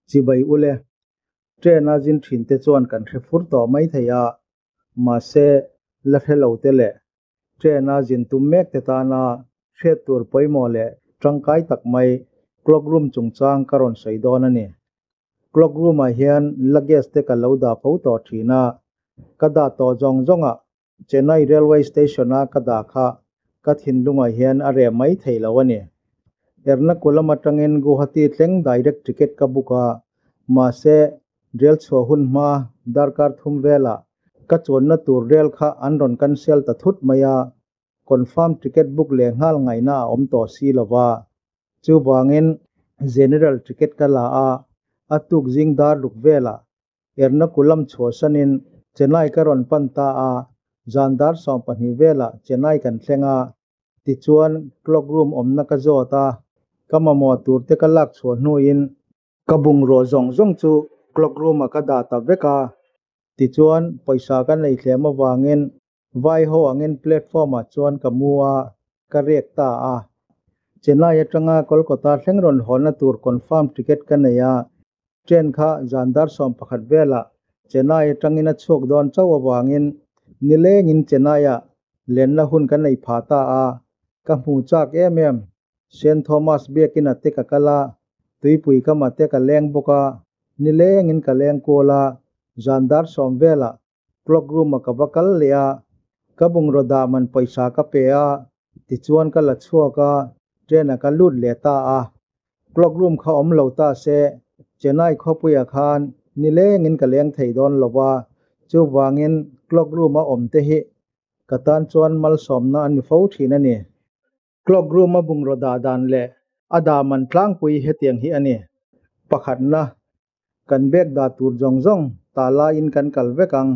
Chibai ule. Train a zin thin te chuan kan hre fur tawh mai thei a, mahse la hre lo te leh train a zin tum mek te tana hriat tur pawimawh leh tangkai tak mai clock room chungchang ka rawn sawi dawn a ni. Clock room ah hian luggage te ka lo dah fo tawh thin a, ka dah tawh zawng zawng ah Chennai Railway Station a ka dah kha ka thinlungah hian a reh mai thei lo a ni. Ernakulam atangin Guwahati thleng direct ticket ka book a, mahse rel chhuah hun hma darkar thum velah ka chuanna tur rel kha an rawn cancel ta thut mai a, confirm ticket book leh nghal ngaihna a awm tawh si lo va. Chuvangin general ticket ka la a, a tuk zing dar ruk velah Ernakulam chhuahsanin Chennai ka rawn pan ta a, zan dar 12 velah Chennai kan thleng a, tichuan clock room awmna ka zawt a, ka mamawh tur te ka lak chhuah hnuin ka bungraw zawng zawng chu clock room ah ka dah ta vek a, tichuan pawisa ka nei thlem avangin Vai ho angin platform ah chuan ka mu a, ka riak ta a. Chennai atanga Kolkata thleng rawn hawnna tur confirm ticket ka nei a, train kha zan dar 11 velah Chennai atangin a chhuak dawn chauh avangin nilengin Chennai ah lenna hun ka nei phah ta a, ka hmu chak em em. Saint Thomas biakina te ka kal a, tuipui kama te ka leng bawk a, nilengin ka leng kual a, zan dar 10 velah Clock room ah ka va kal leh a, ka bungraw dah man pawisa ka pe a, tichuan ka la chhuak a, train ah ka lut leh ta a. Clock room kha awm lo ta se, Chennai khawpuiah khan nilengin ka leng thei dawn lo va, chuvangin clock room a awm te hi ka tan chuan malsawmna a ni fo thin a ni. Clock room a bungraw dah dan leh a dah man tlangpui hetiang hi a ni. Pakhatna, kan bag dah tur zawng zawng ta laiin kan kal vek ang.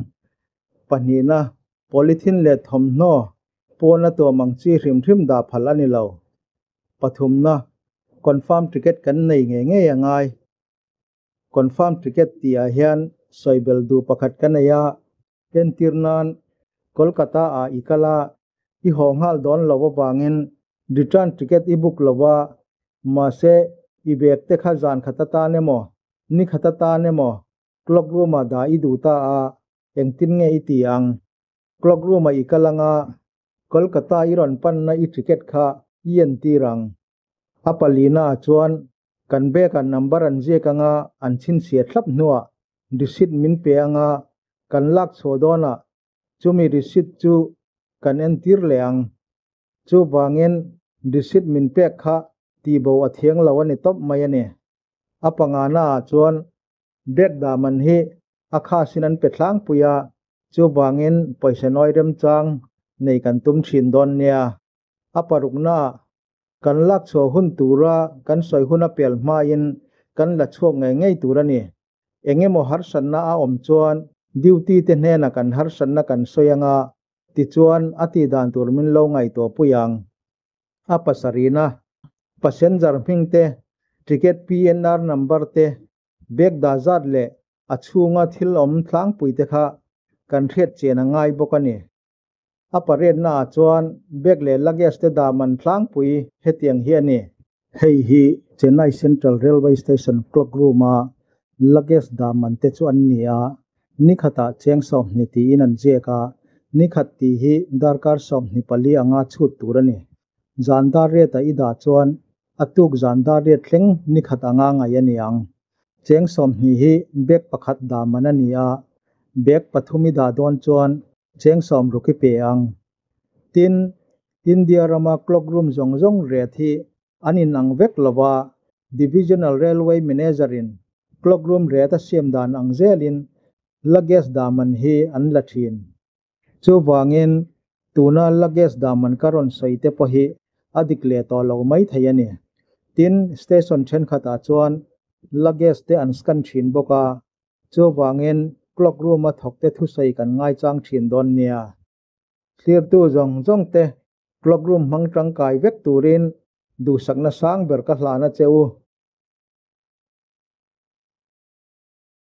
Pahnihna, polythene leh thawmhnaw pawna tuam ang chi hrim hrim dah phal a ni lo. Pathumna, confirm ticket kan nei ngei ngei a ngai. Confirm ticket tih ah hian sawibel duh pakhat ka nei a, entir nan Kolkata ah i kal a, i haw nghal dawn lo avangin return ticket i book lo a, mahse i bag te kha zan khat atan emaw, ni khat atan emaw clock room ah dah i duh ta a, engtin nge i ti ang? Clock room ah i kal anga Kolkata i rawn panna i ticket kha i entir ang. A palina ah chuan kan bag ah number an ziak anga an chhinchhiah thlap hnuah receipt min pe anga kan lak chhuah dawnah chumi receipt chu kan entir leh ang. Chuvangin receipt min pek kha tihbo a thiang lo a ni tawp mai a ni. A pangana ah chuan bag dah man hi a khasin an pe thlangpui a, chuvangin pawisa nawi remchang nei kan tum thin dawn nia. A paruknaah kan lak chhuah hun tura kan sawi hun a pel hmain kan la chhuak ngei ngei tur a ni. Eng emaw harsatna a awm chuan duty te hnenah kan harsatna kan sawi anga tichuan a tih dan tur min lo ngaihtuah pui ang. A pasarihna, passenger hming te, ticket PNR number te, bag dah zat leh a chhunga thil awm tlangpui te kha kan hriat chian a ngai bawk a ni. A pariatna ah chuan bag leh luggage te dah man tlangpui hetiang hi a ni. Hei hi Chennai Central Railway Station clock room a luggage dah man te chu an ni a, ni khatah cheng 20 tiin an ziak a, ni khat tih hi darkar 24 anga chhut tur a ni. Zan dar riat a i dah chuan a tuk zan dar riat thleng ni khat anga ngaih a ni ang. Cheng 20 hi bag pakhat dah man a ni a, bag pathum i dah dawn chuan cheng 60 i pe ang. Tin, India rama clock room zawng zawng rate hi an inang vek lova, Divisional Railway Manager in clock room rate a siam dan ang zelin luggage dah man hi an la thin. Chuvangin tuna luggage dah man ka rawn sawi te pawh hi a dik leh tawh lo mai thei a ni. Tin, station thenkhatah chuan luggage te an scan thin bawk a, chuvangin clock room a thawk te thusawi kan ngaichang thin dawn nia. Thlirtu zawng zawng te clock room hmang tangkai vek turin duhsakna sang ber ka hlana che u.